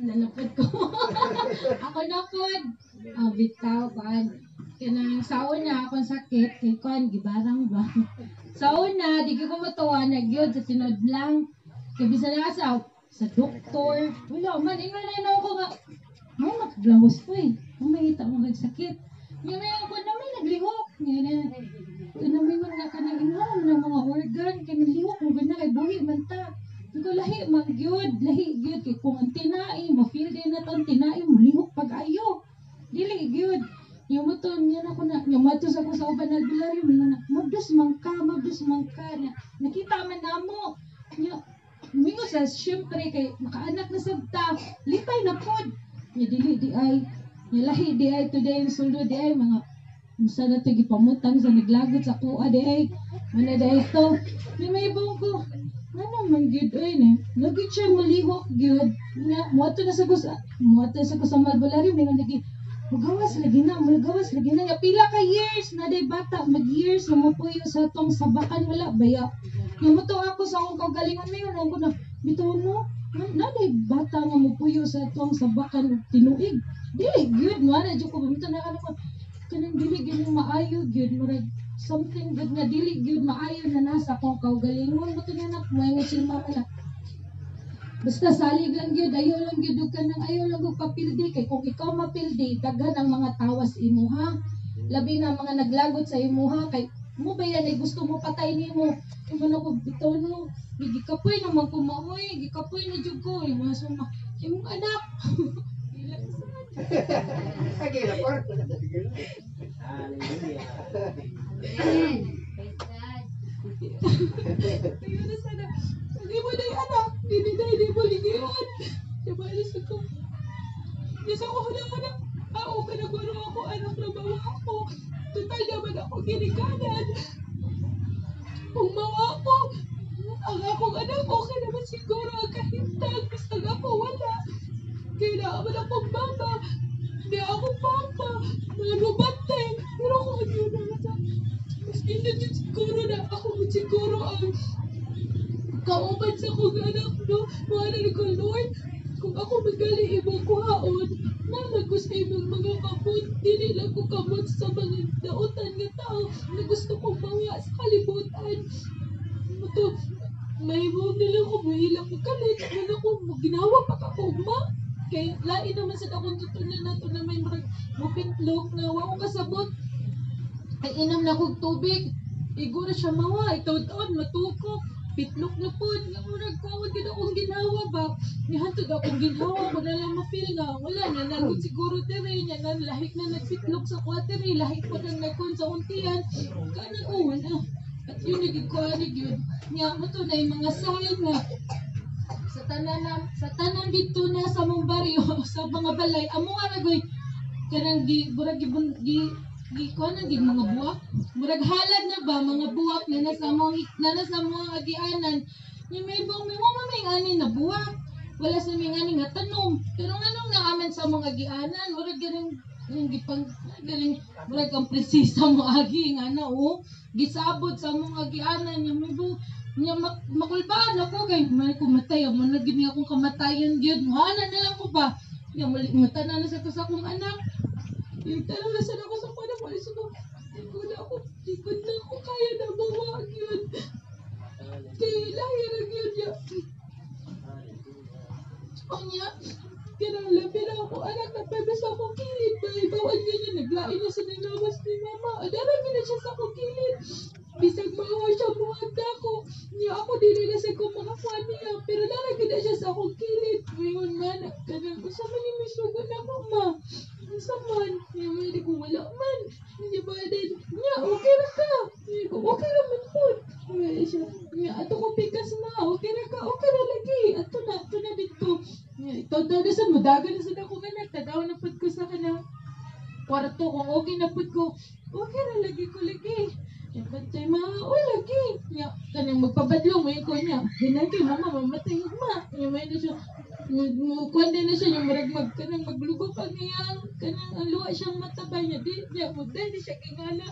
Lalapad ko. Ako na pod. Ah, bitaw kuan. Kanang sa una akong sakit kay kuan, gibarang ba. Sa una di gyud ko motuwa na gyud sa tinuod lang. Kay bisan na sa doktor, wala man ingon na ko nga may makaglawas ko eh. Kung may mo kag sakit. Nga may ako na may naglihok. Nga na na nga kanang ingon man ang mga organ kay manlihok mo gana kay buhi man ta. Ko lahi man gyud, lahi gyud kay kung ang tinai, ma-feel din na to ang tinai mo lihok pag ayo. Dili gyud. Yung mo to niya na ko na, yung mato sa ko sa uban albularyo, mga na, mabdos man ka, mabdos man ka. Na, nakita man namo. Nya, mingo sa syempre kay makaanak na sabta, lipay na pod. Nya dili di ay, nya lahi di ay today ang sulod di ay mga unsa na to gipamutang sa naglagot sa kuha di ay. Mana di ay to. Ni may ibong ko, ano man gyud oy ne. Lagi siya mulihok gyud. Nya moadto na sa ko sa moadto sa ko sa albularyo, mingon lagi mugawas lagi na, mugawas lagi na. Nga pila ka years na day bata, mag years na mopuyo sa tong sabakan, wala baya. Nga moto ako sa akong kaugalingon, mayon ako na bitaw no. Na day bata nga mopuyo sa tong sabakan og tinuig. Dili gyud nga na jud ko bitaw na ano ko kanang dili gyud maayo gyud, murag something good nga dili gyud maayo na nasa akong kaugalingon. Mo na nak moingon si mama na basta salig lang gyud, ayaw lang gyud og kanang ayaw lang og papildi kay kung ikaw mapildi, daghan ang mga tawas imuha, labi na mga naglagot sa imuha kay mo ba yan ay gusto mo patay nimo. Imo na ko bitaw no, gikapoy naman ko maoy, gikapoy na jud ko imo sa imong anak. Sige na, por. Hallelujah. Amen. Praise God. Ayun na sana. Hindi mo na yung anak. Hindi na, hindi mo ligiwan. Diba, alis ko. Diyos ako, wala ko na. Ah, okay na guro ako, anak na bawa ako. Total naman ako ginikanan. Kung mawa ko, ang akong anak, okay naman siguro ang kahintang. Basta ako, wala. Kailangan man akong mama. Hindi ako papa. Nagubantay. Pero kung ano na sa mas hindi din siguro na ako siguro ang kauban sa akong anak, no? Mahal ko, Lord. Kung ako magali imong kuhaon, nalago sa imong mga kamot, dili lang ko kamot sa mga dautan nga tao na gusto kong mawa sa kalibutan. Ito, may mo nila ko, mahila ko kalit, wala ko, ginawa pa ka ko, ma. Kay lain naman sa akong tutunan na to na may murag mupitlok na wa ko kasabot. Ay inom na kog tubig. Iguro siya mawa, itaw-taon matukok. Pitlok na pod, nga murag ko gid akong ginawa ba. Nihantod akong ginawa ko na lang ma-feel nga wala na nagud siguro dire nya na lahik na nagpitlok sa kwatere, lahik po nang nagkon sa untian. Kana oh wala. At yun naging ko ani gyud. Nya mo to na yung mga sign nga sa tanan na, sa tanan dito na sa mong baryo sa mga balay amo nga nagoy kanang gi murag gi gi gi kuan na gi mga buwak, murag halad na ba mga buwak na nasa mong na nasa mga agianan ni may bong may mo may ani na buwak, wala sa may ani nga tanom, pero nganong naaman sa mga agianan, murag ganing yung gipang ganing murag ang prinsesa mo agi nga na oh gisabot sa mong agianan. Nya may bong nya makulbaan ako kay may kumatay mo na gid akong kamatayan gyud, muhana na lang ko ba nya muli mata na sa to sa akong anak. Yung tanong na sana ako sa kuwan ako, alis ko, di ko na ako kaya na mawa yun. Kaya lahi ra gyud niya. Unya, kanang labi na ako, anak, nagpabes ako kilid ba, ibawal niya niya, naglain niya sa nalawas ni mama. Adara na siya sa akong kilid. Bisag mawa siya, muhanda ko. Niya ako, dili na sa ko makakuha niya. Pero lalagi na siya sa akong kilid. Ngayon man, kanang, usa man yung misugod ako, ma. Unsa man? Niya man, di ko wala man. Niya ba din? Niya, okay ra ka. Niya ko, okay ra man po. Niya siya, niya, ato ko pikas ma, okay ra ka, okay ra lagi. Ato na dito. Niya, ito daw na sa mudagan na sa ako anak, tadaw na pud ko sa kanang kwarto kung okay na pud ko. Okay ra lagi ko lagi. Niya, bantay ma, oh lagi. Niya, kanang magpabadlong mo ko niya. Hinay mama, mamatay ma. Niya, may na siya, mo kuwan din na siya yung murag mag kanang maglugok ang iyang kanang ang luha siyang mata ba niya di niya mo di siya kingala,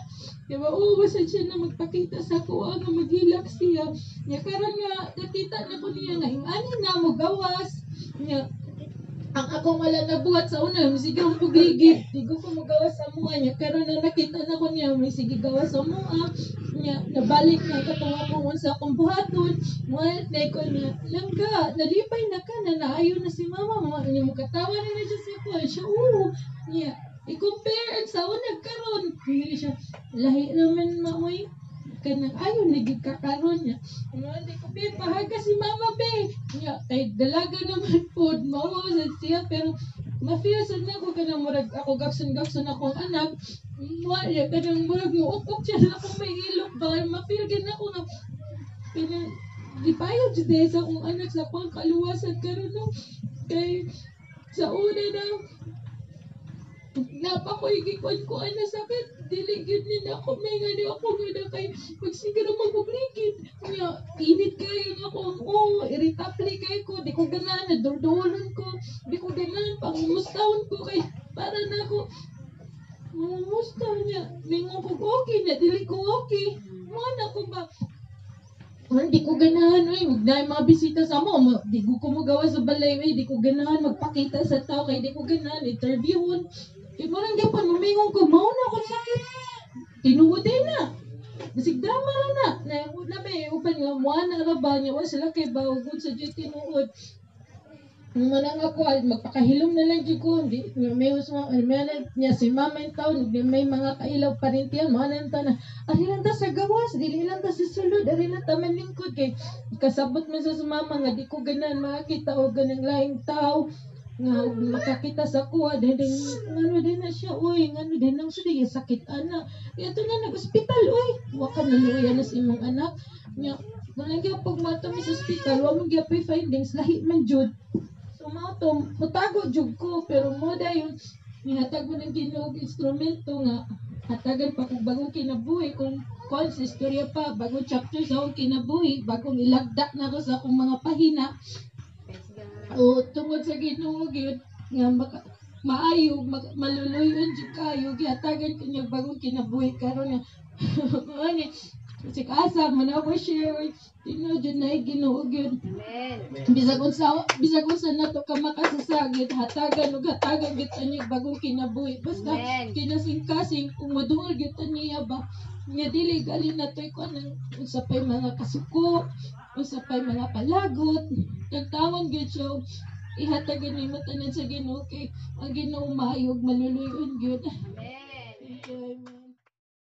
di ba? Oo, basta siya na magpakita sa ako nga maghilak siya. Niya karon nga nakita na ko niya nga ing-ani na mo gawas niya ang Akong wala nabuhat sa una, sige ang pugligid. Di ko magawas sa mua niya. Karon na nakita na ko niya, may sige gawas sa mua. Niya, nabalik na katong akong unsa akong buhaton. Mga na ko niya, "Langga, nalipay na ka na naayo na si mama." Mga niya, mukatawa na na siya sa ko. Siya, "Oo." Niya, i-compare ang sa una karon. Hindi siya, "Lahi naman, mamoy kanang ayo na gid ka karon." Niya, mga di ko, "Be, pahaga si mama, be." Niya, kay dalaga naman pod, mao sa siya, pero ma-feel sad na ako kanang murag ako gakson-gakson akong anak. Mo ya kanang murag muukok siya sa akong may ilok ba, ma-feel gid na ako nga kanang gipayo jud diay sa akong anak sa akong kaluwasan karon, no, kay sa una na napa ko gikuan ko ana sakit, dili gyud ni nako may ngani ako nga na kay magsige ra magugligid nya, init kayo nga ako, oh, irritable kay ko, di ko ganahan nadurdulon ko, di ko ganahan pangumustahon ko kay para na ako mangumusta niya, mingon ko okay niya, dili ko okay mo na ko ba. Hindi ko ganahan, oy, wag na yung mga bisita sa mo. Di ko magawa sa balay, oy, di ko ganahan magpakita sa tao kay di ko ganahan interviewon. Kay mo lang gyapon mumingon ko, mao na akong sakit. Tinuod din na. Basig drama ra na. Na labi uban nga mo na ra ba niya, wa sila kay bawgon sa jud tinuod. Manang ako ay magpakahilom na lang jud ko, di may usma may na niya si mama in town, di may mga kailaw parintiyan mo na ta na ari lang ta sa gawas, dili lang ta sa sulod, ari lang ta manlingkod kay kasabot man sa mama nga di ko ganahan makakita og ganang laing tao nga og makakita sa kuha dahil din ngano din na siya, oy, ngano din nang sa sakit ana ito na nag-ospital, oy, wa ka naluya na sa imong anak nya. Walang gyapon mato mi sa ospital, wa man gyapon findings, lahi man jud. So mao to, mutago jud ko, pero mo dayon nihatag mo ng Ginoo og instrumento nga hatagan pa kog bagong kinabuhi, kung kuan sa istorya pa, bagong chapter sa akong kinabuhi, bagong ilagda na ko sa akong mga pahina. Praise God. O tungod sa Ginoo gyud nga maka, maayo maluluyon jud kayo, gihatagan ko niya bagong kinabuhi karon nga mao ni si asa man ako share, tinuod jud na Ginoo gyud. Amen. Bisag unsa nato ka makasasagit, hatagan ug hatagan gyud ta niya bagong kinabuhi, basta Amen. kinasing-kasing kung moduol gyud ta niya ba nga dili gali natoy kuan ang unsa pay mga kasuko, unsa pay mga palagot, tagtawon gyud siya og ihatag nimo tanan sa Ginoo kay ang Ginoo maayo ug maluluyon gyud. Amen. Thank you, amen.